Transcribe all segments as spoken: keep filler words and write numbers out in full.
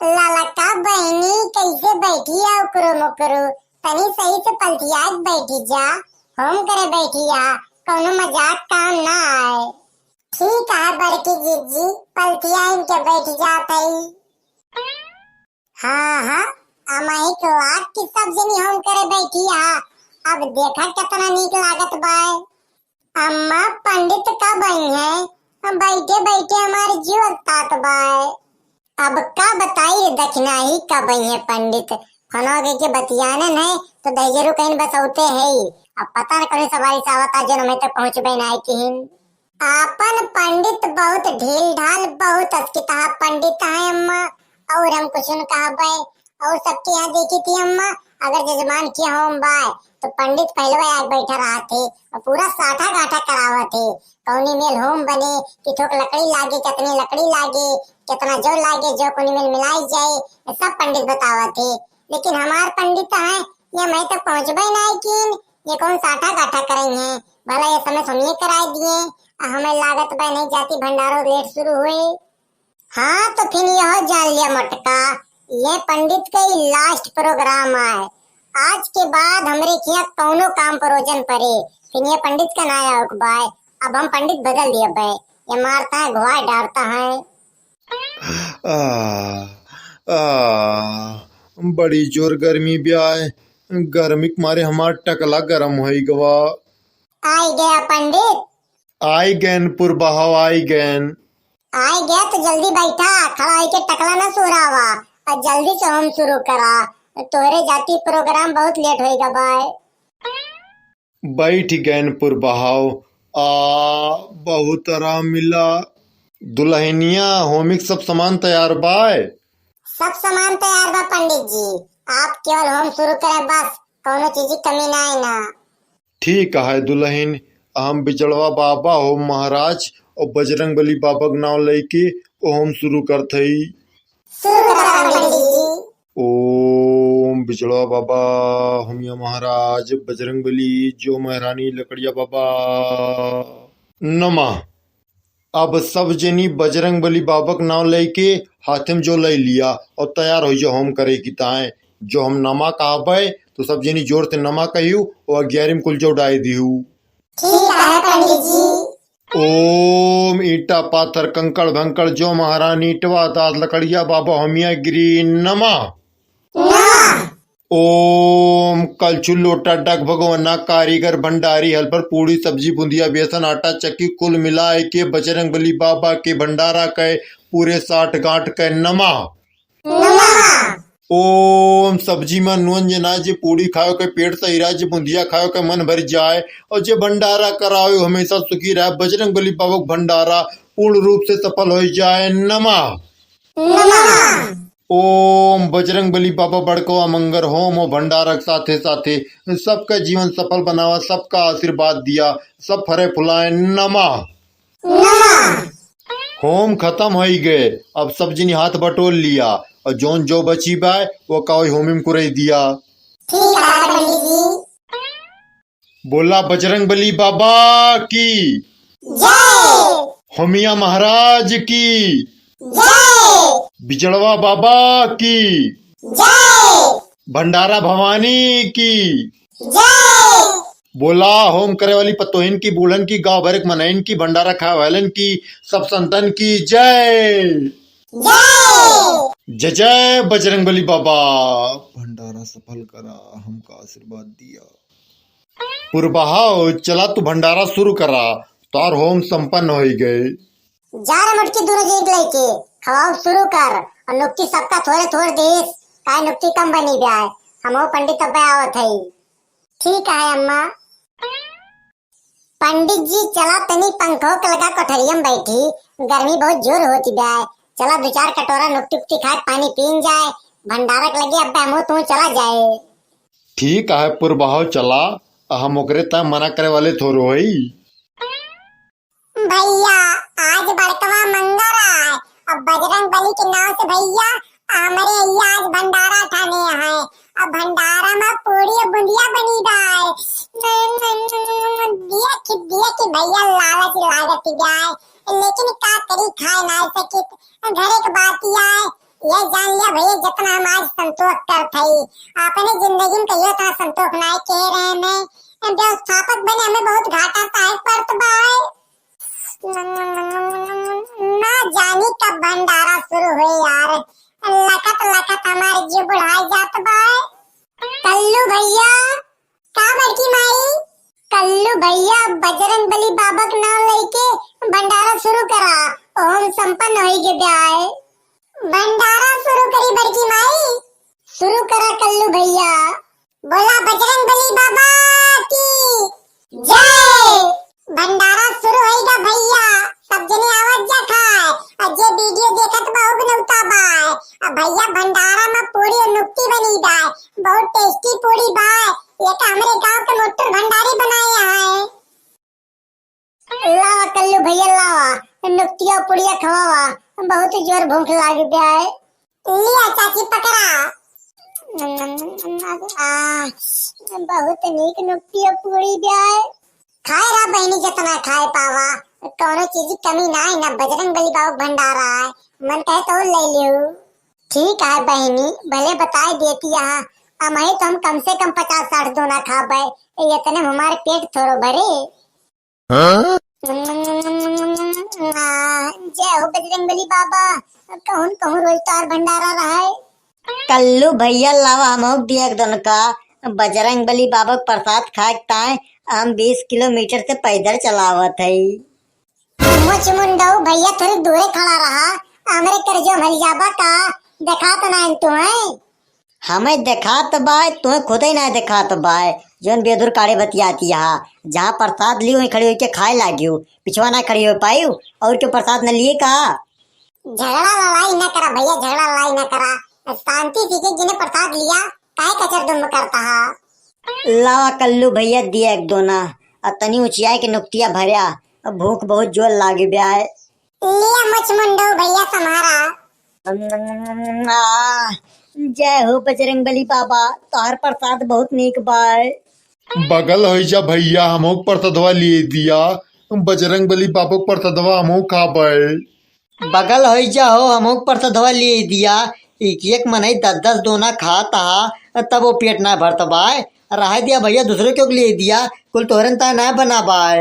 ललका बहिनी, कैसे बैठी है उकरू मुकरू? तनी सही से पलथिया के बैठी जा, होम करे बैठी है, कौनो मजाक काम ना आए। ठीक है बड़की जीजी, पलथिया इनके बैठ जात है। हाँ, हाँ, अमाई को आग की सब जनी होम करे बैठी है, अब देखा कितना नीक लागत बाय। अम्मा, पंडित कब आई हैं? बैठे बैठे हमार जीव तात बाय। अब का बताई रे दखिनाही कब आई हैं पंडित? फोनवा के, के बतियानन है तो दहिजरू कहीं बसौते है। अब पता न कौन सवारी से आवता जो हमें तक पहुँचबे ना किहिन। आपन पंडित बहुत ढील ढाल, बहुत असकितहा पंडित है अम्मा। और हम कुछ न कहबे। और सबके यहाँ देखी थी अम्मा, अगर जजमान के होम बाय तो पंडित पहलवा आके बैठा रहा थे और पूरा साठा गाठा करावत है। कौनी मेल होम बने, कि थोक लकड़ी लागे, कितनी लकड़ी लागे, कितना जो लागे, जो कौनी मेल मिलाई जाए, ये सब पंडित बतावत है। लेकिन हमार पंडित तो हैं, ये मैं तो पहुँचबे ना किन, ये कौन साठा गाठा करें हैं। भला ये समय सुनिए कराए दिए, आ हमें लागत बा नहीं जाती भंडारो लेट शुरू हुए। हाँ, तो फिर यह जान लिया मोटका, ये पंडित का ही लास्ट प्रोग्राम है। आज के बाद हमरे किया कौनो काम परोजन परे, फिर ये पंडित का ना आउक बाय। अब हम पंडित बदल दिए बे, ये मारता है, घुआए डारता है। आ, आ, बड़ी जोर गर्मी ब्याय, गर्मी के मारे हमार टकला गरम होई गवा। आई गया पंडित। आई गैन पुरबहाव, आई गैन। आई गया तो जल्दी बैठा, खड़ा होके टकला ना सुहरावा, और जल्दी से होम शुरू करा, तोहरे जाती प्रोग्राम बहुत लेट होई गवा। बैठ गैन पुरबहाव, आ, बहुत आराम मिला। दुल्हनिया, होमिक सब सामान तैयार बाय? सब सामान तैयार बा पंडित जी, आप केवल होम शुरू करें बस, कौनो चीज की कमी ना है ना। ठीक है दुल्हन, हम बिजड़वा बाबा हो महाराज और बजरंग बली बाबा के नाम लेके ओ होम शुरू करत हई। शुरू करा पंडित जी। ओम बिजड़वा बाबा, होमिया महाराज, बजरंग बली, जो महारानी लकड़िया बाबा नमः। अब सब जनी बजरंग बली बाबा के नाम लेके हाथे में जो ले लिया और तैयार हो जाओ होम करे की ताए। जो हम नमा कहबे तो सब जनी जोर से नमा कहियो और अग्यारी में कुल जो डाई दिहू। ठीक है पंडित जी। ओम ईटा पाथर कंकड़ भंकड़ जो महारानी ईटवा दास लकड़िया बाबा होमिया गिरी नमा। नमा। ओम कलछुल लोटा डग भगवाना कारीगर भंडारी हलफर पूड़ी सब्जी बुंदिया बेसन आटा चक्की कुल मिलाए के बजरंग बली बाबा के भंडारा के पूरे साठ गांठ के नमा। नमा। ओम सब्जी में नून जे ना जे पूड़ी खाओ के पेट सही रहे, जे बुंदिया खाओ के मन भर जाए और जे भंडारा कराओ हमेशा सुखी रहे। बजरंग बली बाबा के भंडारा पूर्ण रूप से सफल हो जाए। नमा। नमा। ओम बजरंग बली बाबा बड़को अमंगर होम हो भंडारक साथे साथे सबका जीवन सफल बनावा, सबका आशीर्वाद दिया, सब फरे फुलाए। नमा। नमा। होम खत्म होई गए, अब सब जनी हाथ बटोर लिया और जोन जो बची बाय वो का होई होमी में कुरई दिया। ठीक है पंडित जी। बोला बजरंग बली बाबा की जय। होमिया महाराज की जय। बिजड़वा बाबा की जय। भंडारा भवानी की जय। बोला होम करे वाली पतोहिन की, बूढ़न की, गांव भर के मनइन की, भंडारा खाए वालन की, सब संतन की जय। जय। जय जय बजरंग बली बाबा। भंडारा सफल करा, हमका आशीर्वाद दिया। पुरबहाव, चला तू भंडारा शुरू करा, तोर होम संपन्न होई गए। जा रे मोटकी, दोनों जीत लेके खवाओ शुरू कर, और नुक्ती सबका थोड़े थोड़े देस, काहे नुक्ती कम बनी ब्याय, हमहू पंडित अब्बे आवत हई। ठीक है अम्मा। पंडित जी, चला तनी पंखो के लगा कोठरिया में बैठी, गर्मी बहुत जोर होती ब्याय, चला दो चार कटोरा नुक्ती उक्ती खाए पानी पीन जाए, भंडारा के लगे अब्बे हमहू तू चला जाए। ठीक है पुरबहाव, चला, हम ओकरे त मना करे वाले थोड़ो हई। भैया, आज बड़कवा मंगर आय, अब बजरंग बली के नाव से भैया, हमरे अइया आज भंडारा ठाने हैं। अब भंडारा में पूड़ी और बुंदिया बनी बाय। देखी, देखी भैया लालच लागत जाए, लेकिन का करी, खाए ना सकित। घरे के बात आय, ये जान लिया भैया, जितना हम आज संतोष करत हई, अपने जिंदगी में कहियो इतना संतोष नाय कहे रहे हैं। व्यवस्थापक बने हमें बहुत घाटा साहे पड़त बा। ना जानी कब भंडारा शुरू होई यार, लखत लखत हमार जीव बुढ़ाई जात बा। कल्लू भैया, का बड़की माई? कल्लू भैया, बजरंग बली बाबा के नाम लेके भंडारा शुरू करा, ओम संपन्न होई गे ब्याय। भंडारा शुरू करी बड़की माई। शुरू करा कल्लू भैया। बोला बजरंग बली बाबा की जय। भंडारा शुरू होई गा भैया, सब जने आवत जा खाए। और जे वीडियो देखत बा, उ भी नौता बा। अब भैया भंडारा में पूरी और नुक्ती बनी बा, बहुत टेस्टी पूरी बा। ये तो हमरे गांव के मोटू भंडारी बनाए हैं। लावा कल्लू भैया लावा, नुक्तिया पुड़िया खवावा, बहुत जोर भूख लाग गया है। लिया चाची पकड़ा। आ, बहुत नीक नुक्तिया पूड़ी ब्याय। खाए रहा बहिनी, जितना खाए पावा, कौनो चीज की कमी ना है, ना बजरंग बली बाबू भंडारा है, मन कहे तो ले लियो। ठीक है बहिनी, भले बताए देती यहाँ, अमही तो हम कम से कम पचास साठ दोना खाबे, इतने में हमारे पेट थोड़ो भरे। हाँ? जय हो बजरंग बली बाबा, कहूँ न कहूँ रोज तार भंडारा रहा है। कल्लू भैया लावा हमहू दिया एक दन का, बजरंग बली बाबा के प्रसाद खाए के ताए हम बीस किलोमीटर से पैदल चलावत है। मुच मुंडऊ भैया थोड़ी दूरे खड़ा रहा, हमरे करजो भल जाबा का, देखा तो ना तू है। हमें देखात बाय, तुम्हें खुदे ना देखात बाय। जौन बेदुर काढ़े बतियाती हा, जहाँ प्रसाद लियो वहीं खड़ी होके खाए लागियो, पिछवा ना खड़ी हो पाई। और क्यों प्रसाद न लिए का? झगड़ा लड़ाई ना करा भैया, झगड़ा लड़ाई ना करा, शांति से के जिन्हें प्रसाद लिया, काहे कचर दुम करता हा? लावा कल्लू भैया दिया एक दोना, आ तनी उचिया के नुक्तिया भर्या, अब भूख बहुत जोर लागे ब्याय। लिया मुच मुंडो भैया सम्हारा। आ, जय हो बजरंग बली बाबा, तोहर प्रसाद बहुत नीक बाय। बगल होई जा भैया, हमहू प्रसादवा लिए दिया, बजरंग बली बाबा के प्रसादवा हमहू खाबे। बगल होई जा हो, हमहू प्रसादवा लिए दिया। एक एक मनई दस दस दोना खात हा, तब वो पेट ना भरत बाय। रहे दिया भैया, दूसरे क्यों लिए दिया, कुल तोहरन ता ना बना बाय।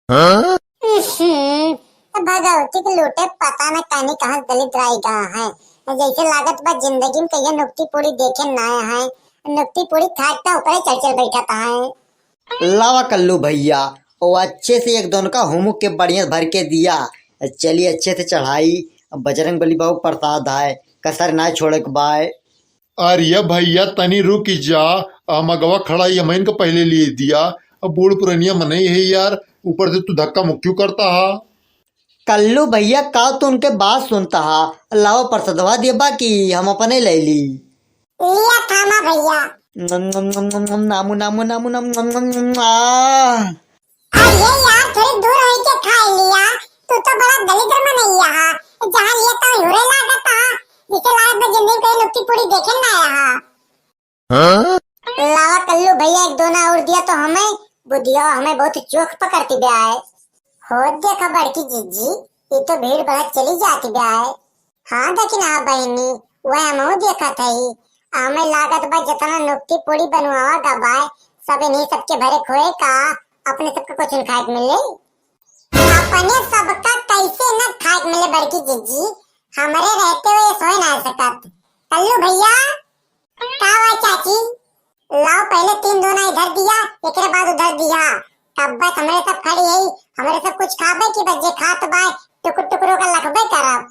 हाँ? उहुं, भगवती के लूटे पता न कानी कहाँ से दलिद्र आई गा है। जैसे लागत बा जिंदगी में कहिया नुक्ती पूरी देखे ना आया है। नुक्ती पूरी खाट का ऊपर ही चढ़ चढ़ बैठा था है। लावा कल्लू भैया, वो अच्छे से एक दोन का हुमुक के बढ़िया भर के दिया। चली अच्छे से चढ़ाई, बजरंग बली बाबू प्रसाद है, कसर ना छोड़े के बाय। अरे भैया, तनी रुक जा, हम अगवा खड़ा ही, हमइन के पहले लिए दिया। अब बूढ़ पुरनिया मनई है यार, ऊपर से तू धक्का मुक्की क्यों करता हा? कल्लू भैया, का तू उनके बात सुनता हा? लाओ प्रसादवा देबा कि हम अपने ले ली। लिया थामा भैया। नम, नम, नम, नम, नम, नामू, नामू, नामू, नम, नम, नम, नम, आ। अरे यार, थोड़ी दूर होई के खाए लिया। तू तो बड़ा दलिद्र मनैया हा। जहाँ लिया तो हुरे लागत हा। जिसे लागत बा जिंदगी में कहीं नुक्ती पूरी देखे ना आया हा। हाँ? लावा कल्लू भैया, एक दोना और दिया तो हमें, बुधिया हमें बहुत चोख पकड़ती बे आए। हो देखा बड़की जिज्जी, ये तो भीड़ बढ़त चली जाती बे आए। हाँ, देखी ना बहिनी, वह हमहू देखत हई। हमें लागत बा जितना नुक्ती पूरी बनवावा गा बाय, सब इन्हीं सबके भरे खोए का, अपने सबके कुछ न खाए के मिले। अपने सबका कैसे न खाए के मिले बड़की जिज्जी, हमरे रहते हुए सोए ना सकत। कल्लू भैया, का हुआ चाची? लाओ पहले तीन दोना इधर दिया, एकरे बाद उधर दिया। तब बस हमरे सब खड़ी है, हमरे सब कुछ खाबे कि बस जे खात बाय, टुकुर टुकुरो का लखबे करब।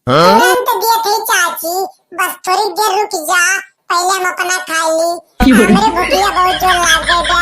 हाँ? तुरंत दिए थे चाची, बस थोड़ी देर रुक जा, पहले हम अपना खा ली। क्यों रे? हमरे भुखिया बहुत जोर लाग गए बे।